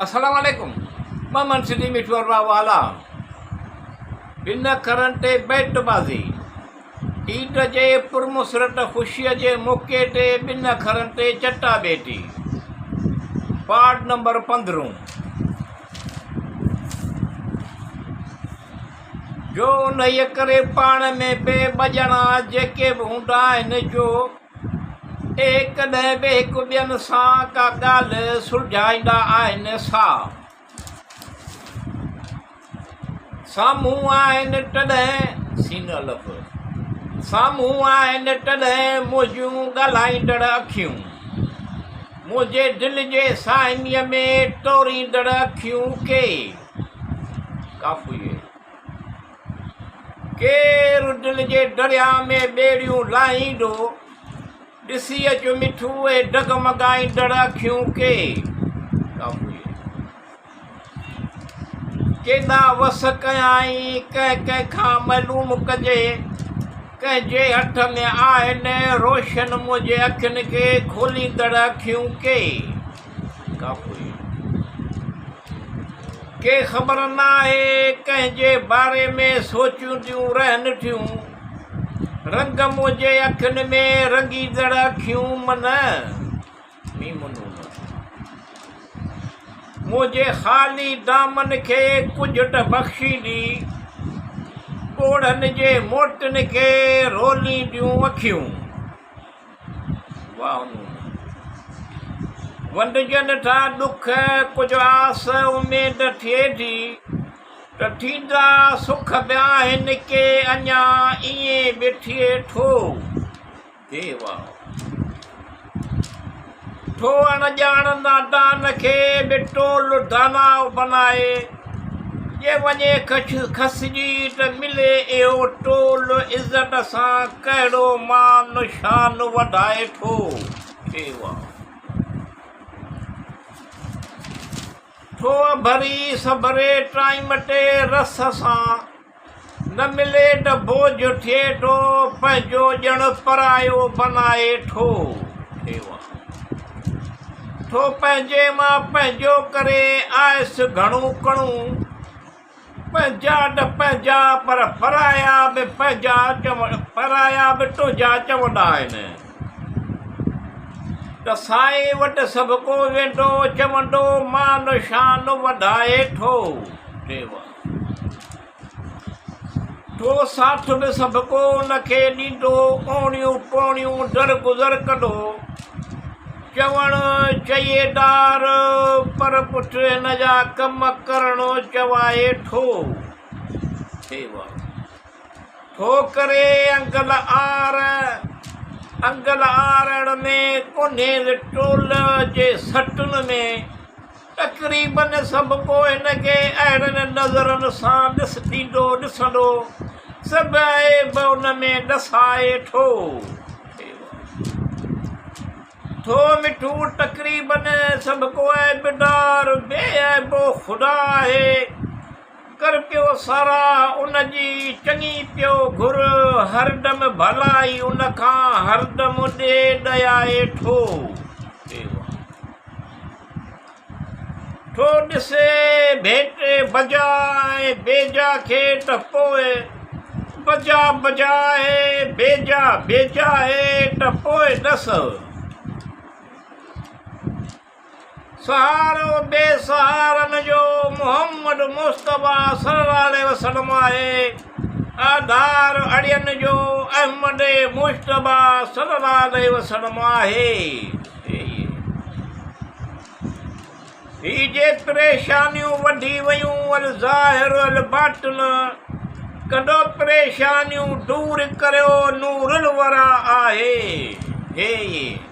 السلام عليڪم محمد سنڌي مٺو ارباب والا ٻن اکرن تي بيٽ بازي عيد جي پرمسرت خوشيء جي موقعي تي ٻن اکرن تي چٽا ڀيٽي پارٽ نمبر پندرهون جو انهيء ڪري پاڻ ۾ به ٻه ڄڻا جيڪي به هوندا آهن جو اهي ڪڏهن به هڪ ٻين سان ڪا ڳالهه سلجهائيندا آهن سا سامهون آهن تڏهن سين الف سامهون آهن تڏهن منهنجون ڳالهائيندڙ اکيون منهنجي دل جي ساهميء ۾ توريندڙ اکيون ڪي قافيي ڪير دل جي درياء ۾ ٻيڙيون لاهيندو، ڏسي اچ مٺو اهي ڊگمگائيندڙ اکيون ڪي قافيي. ڪيڏا وس ڪيائين ڪنهن ڪنهن کان معلوم ڪجي، ڪنهن جي هٿ ۾ آهن روشن منهنجي اکين کي کوليندڙ اکيون ڪي قافيي. ڪي خبر ناهي ڪنهن جي باري ۾ سوچينديون رهن ٿيون. رنگ منهنجي اکين ۾ رنگيندڙ اکيون من ميم نون. منهنجي خالي دامن کي ڪجهه ته بخشيندي، ڳوڙهن جي موتين کي رولينديون اکيون. ونڊجن ٿا ڏک ڪجهه آس اميد ٿئي ٿي ته ٿيندا سک به آهن ڪي اڃا ائين به ٿئي ٿو ٿو اڻ ڄاڻ نادان کي به ٽول داناء بنائي جي وڃي کسجي ته ملي اهو ٽول عزت سان ڪهڙو مان شان وڌائي ٿو. ٿو ڀري سڀري ٽائيم تي رس سان نه ملي ته بوجهه ٿئي ٿو پنهنجو ڄڻ پرايو بنائي ٿو. ٿو پنهنجي مان پنهنجو ڪري آيس گهڻو ڪڻو. پنهنجا ته پنهنجا پر پرايا به پنهنجا چوڻ پرايا به تنهنجا چوندا آهن ته سائين وٽ سڀڪو ويندو چوندو مان شان وڌائي ٿو. ٿو ساٿ به سڀڪو ان کي ڏيندو، اوڻيون پوڻيون درگذر ڪندو. چوڻ چئي ڊار، پر پٺ هن جا ڪم ڪرڻ چوائي ٿو. ٿو ڪري انگل آر، انگل آرڻ ۾ ڪونهي ٽول جي سٽن ۾. تقريبن سڀ ڪو هن کي اهڙن نظرن سان ڏس ڏيندو ڏسندو، سڀ عيب ان ۾ ڏسائي ٿو. ٿو مٺو تقريبن سڀ ڪو عيبدار بي عيبو خدا آهي. ڪر پيو ساراهه ان جي چڱي پيو گهر هردم ڀلائي ان کان هردم ڏي ڏيائي ٿو. ٿو ڏسي ڀيٽ بجا ۽ بيجا کي ته پوء بجا بجا آهي بيجا بيجا آهي ته پوء ڏس. سهارو بي سهارن جو محمد مصطفيٰ صلي الله عليه وسلم آهي آڌار اڙين جو احمد مجتبيٰ صلي الله عليه وسلم آهي. هي جي پريشانيون وڌي ويون الظاهر الباطن ڪندو پريشانيون دور ڪريو نور الوريٰ آهي. هي.